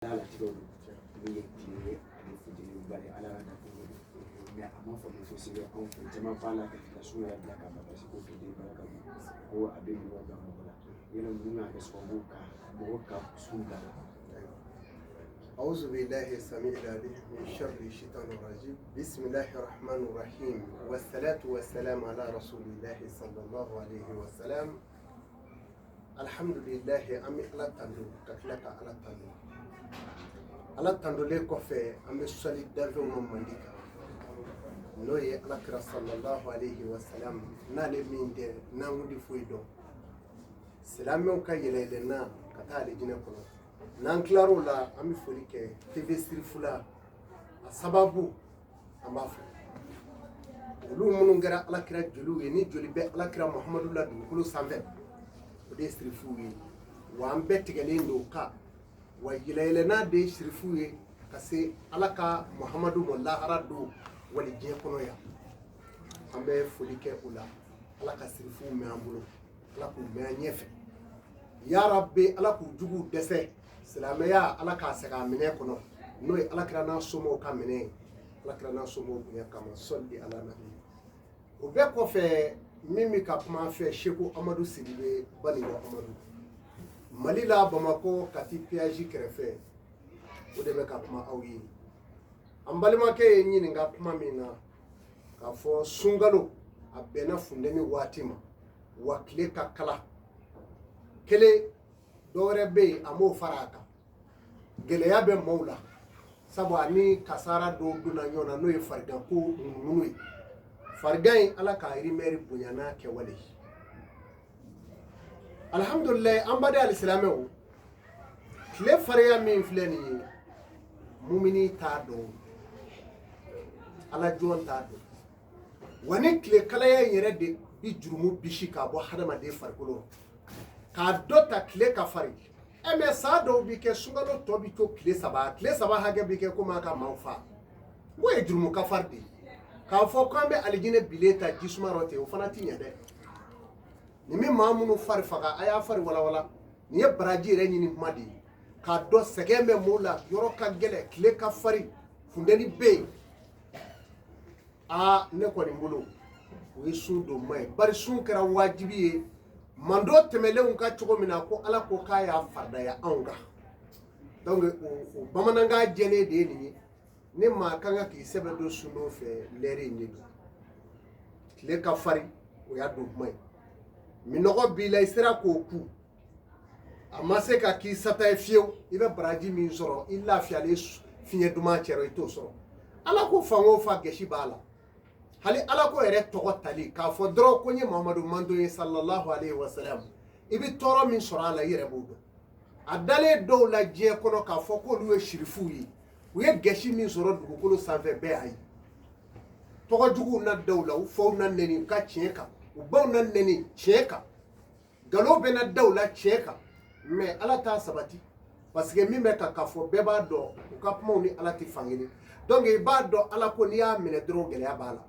Latigɛw don min ye tile ye ani funteni, bari Ala ka danfɛnw don. Mais a ma faamu kosɛbɛ anw fɛ, caman b'a la ka sun yɛrɛ bila ka ban, parce que ko funteni baara ka bon, ko a bɛ mɔgɔ bila mɔgɔ la. Yala mun kan ka kɛ sababu ka mɔgɔ ka sun bila la? أعوذ بالله السميع العليم من شر الشيطان الرجيم. بسم الله الرحمن الرحيم، والصلاة والسلام على رسول الله صلى الله عليه وسلم. الحمد لله. An bɛ Ala tando ka tila ka Ala tando. Ala tandolen kɔfɛ, an bɛ sɔli danfɛnw ma mandi kan, n'o ye Ala kira sallallahu alayhi wa sallam. N'ale min tɛ n'an kun tɛ foyi dɔn. Silamɛw ka yɛlɛyɛlɛnna ka taa alijinɛ kɔnɔ. N'an tilar'o la, an bɛ foli kɛ TV Sirifula. A sababu, an b'a fɔ olu minnu kɛra Alakira joliw ye, ni joli bɛ Alakira Muhamadu la dugukolo sanfɛ, o de ye sirifuw ye. Wa an bɛɛ tigɛlen don ka wa yɛlɛyɛlɛnna de ye sirifuw ye ka se Ala ka Muhamadu ma lahara don wali diɲɛ kɔnɔ yan. An bɛ foli kɛ o la. Ala ka sirifuw mɛn an bolo, Ala k'u mɛn an ɲɛfɛ yarabi. Ala k'u juguw dɛsɛ. Silamɛya, Ala k'a segin a minɛ kɔnɔ, n'o ye Alakira n'a somɔgɔw ka minɛ ye, Alakira n'a somɔgɔw bonya kama. Sɔli ala nabi. O bɛɛ kɔfɛ, min bɛ ka kuma an fɛ, Seku Amadu Sidibe Banikɔ Amadu, Mali la, Bamakɔ, Kati péage kɛrɛfɛ, o de bɛ ka kuma aw ye. An balimakɛ ye ɲininka kuma min na, k'a fɔ sunkalo a bɛnna funteni waati ma, wa tile ka kala kelen, dɔwɛrɛ bɛ yen, a m'o fara a kan. Gɛlɛya bɛ maaw la, sabu ani kasara dɔw donna ɲɔgɔn na, n'o ye fariganko ŋunuŋunu ye. Farigan in, Ala k'a rimɛri bonya n'a kɛwale ye. Alihamudulilayi. An baden alisilamɛw, tile fariya min filɛ nin ye, mumini t'a dɔn, Ala jɔn t'a dɔn. Wa ni tile kalaya in yɛrɛ de bi jurumu bisi k'a bɔ hadamaden farikolo k'a dɔ ta. Tile ka farin ɛ, mɛ saa dɔw bi kɛ, sunkalo tɔ bi to tile 3, tile 3 hakɛ bi kɛ komi a ka maaw fa. O ye jurumu kafari de ye. K'a fɔ k'an bɛ alijinɛ bilen ta jisuma rɔ ten, o fana ti ɲɛ dɛ. Nin bɛ maa minnu fari faga, a y'a fari walawala. Nin ye baraji yɛrɛ ɲini kuma de ye, k'a dɔn sɛgɛn bɛ maaw la, yɔrɔ ka gɛlɛn, tile ka farin, funteni bɛ yen. Aa, ne kɔni bolo, o ye sun don ma ye, bari sun kɛra wajibi ye mando tɛmɛlenw ka cogo min na, ko Ala ko k'a y'a faridaya anw kan. Donc o bamanankan jɛlen de ye nin ye. Ni maa kan ka k'i sɛbɛ don sun don fɛ, lɛri in de don. Tile ka farin, o y'a don kuma ye. Minɔgɔ b'i la, i sera k'o ku, a ma se ka k'i sata ye fiyewu. I bɛ baraji min sɔrɔ i lafiyalen fiɲɛ duman cɛrɔ, i t'o sɔrɔ. Ala ko fan o fan gɛsi b'a la. Hali Ala ko yɛrɛ tɔgɔ tali, k'a fɔ dɔrɔn ko n ye Muhamadu mantɔn ye sallallahu alayhi wa sallam, i bɛ tɔɔrɔ min sɔrɔ a la, i yɛrɛ b'o dɔn. A dalen dɔw la diɲɛ kɔnɔ k'a fɔ k'olu ye sirifuw ye, u ye gɛsi min sɔrɔ dugukolo sanfɛ, bɛɛ y'a ye. Tɔgɔ juguw na da u la, u faw na nɛni u ka tiɲɛ kan, u baw na nɛni tiɲɛ kan, nkalon bɛ na da u la tiɲɛ kan. Mais Ala t'a sabati, parce que min bɛ ka fɔ, bɛɛ b'a dɔn, u ka kumaw ni Ala tɛ fankelen. Donc i b'a dɔn, Ala ko n'i y'a minɛ dɔrɔn, gɛlɛya b'a la.